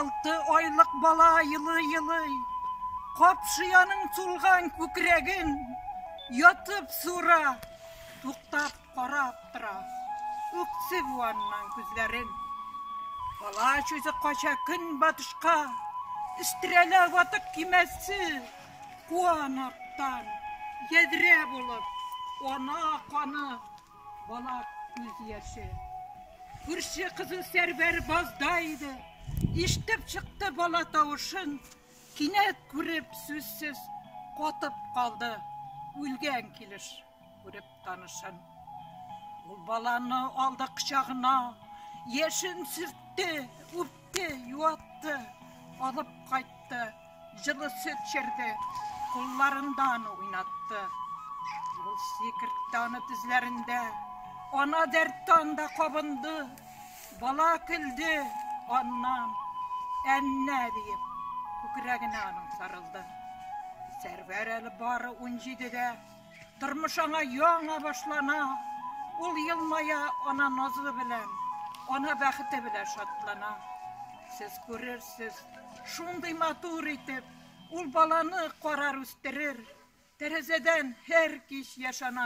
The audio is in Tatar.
6 айлык бала елый-елый, капшый аның сулган күкрәген, ятып суыра, туктап карап тора, үкси буаннан күзләрен. Палач үзе кача көнбатышка, өстерәлә ватык көймәсе, куа аны арттан, ядрә булып, ана каны, бала күз яше. Күрше кызы Сәрвәр базда иде, ишетеп чыкты бала тавышын, кинәт күреп сүзсез катып калды, үлгән килеш күреп танышын. Ул баланы алды кочагына, яшен сөртте, үпте, юатты, алып кайтты, җылы сөт эчерде, кулларында аны уйнатты. Ул сикертте аны тезләрендә, ана дәрте анда кабынды, бала көлде, аннан әннә диеп, күкрәгенә аның сарылды. Сәрвәр әле бары 17дә, тормыш аңа яңа башлана, ул елмая ана назы белән, ана бәхете белән шатлана. Сез күрерсез, шундый матур итеп, ул баланы карар үстерер, тәрәзәдән һәр кич яшь ана.